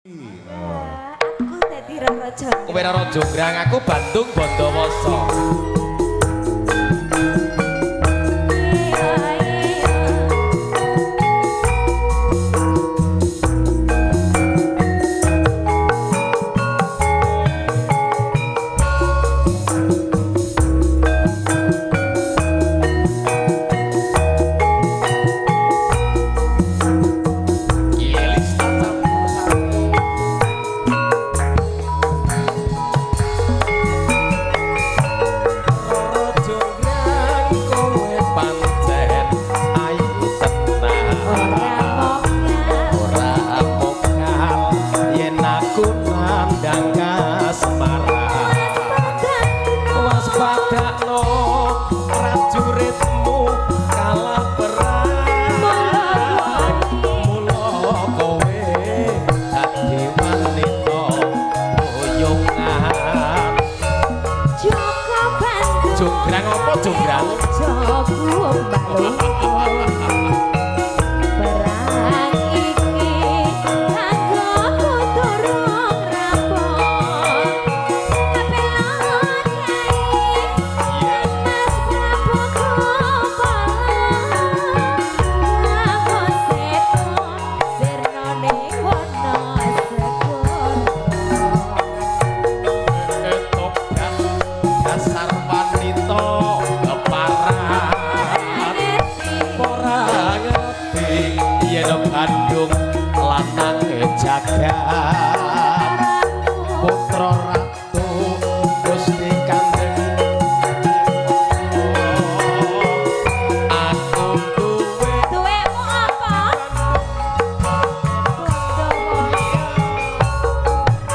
Aku dadi Roro Jonggrang. Kowe Roro Jonggrang, aku Bandung Bondowoso. Jonggrang apa jonggrang? Perang iki kanggo durung rampung. Kapelon yai Mas Prabu Gopala. Lamun seto sirna ning wana segara. Tobat dasar wanita keparat. Ora ngerti yen Bandung lanang jagat. Putra Ratu Gusti Kanjeng aku duwe. Duwemu apa?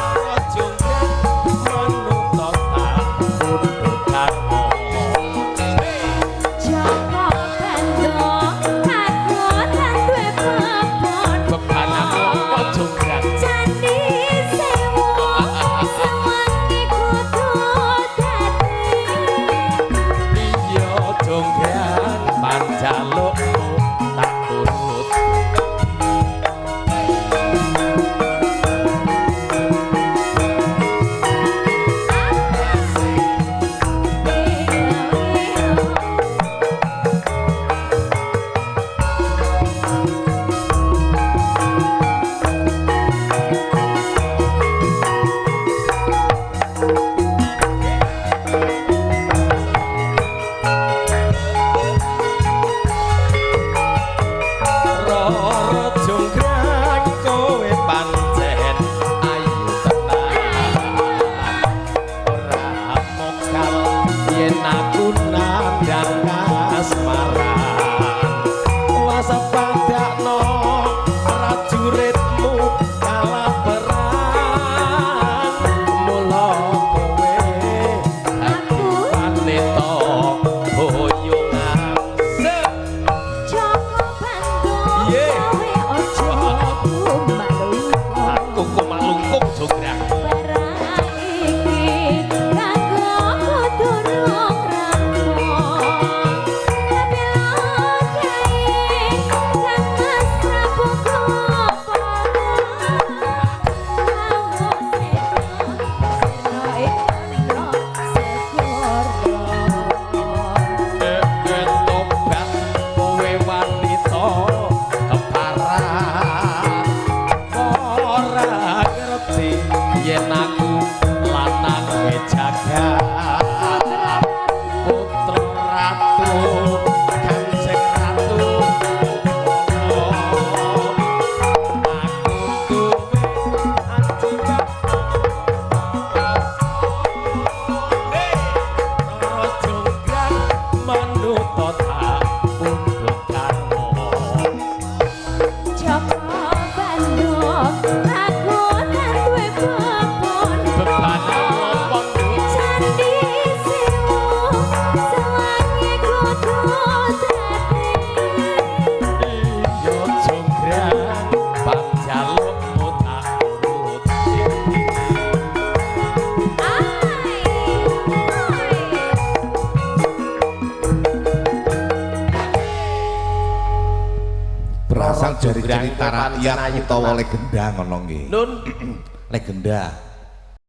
Roro Jonggrang manut tak pundhut karma. Joko Bandung aku tak duwe beban. Beban apa Jonggrang? Candi Sewu sewengi kudu dadi. Iya Jonggrang panjalukmu tak turut. Roro Jonggrang kowe pancen ayu tenan. Ora mokal yen aku nandhang kasmaran. Waspadakno prajuritmu kalah perang. Mula kowe Aku wanita boyongan. Joko Bandung kowe aja kumalungkung. Aku kumalungkung Jonggrang. Perang iki kanggo durung rampung. Kapelon yai Kang Mas Prabu Gopala. Lamun seto sirna ing wana segara. Tobat kowe wanita keparat. Ora ngerti yen aku lanang jagat. Putra Ratu Kanjeng Ratu aku duwe ajimat. Roro Jonggrang manut tak pundhut karma. Joko Bandung aku tak duwe beban. Jonggrang Cerita kowe pancen rakyat ayu utawa tenan. Legenda ngono nggih. Nun. Legenda.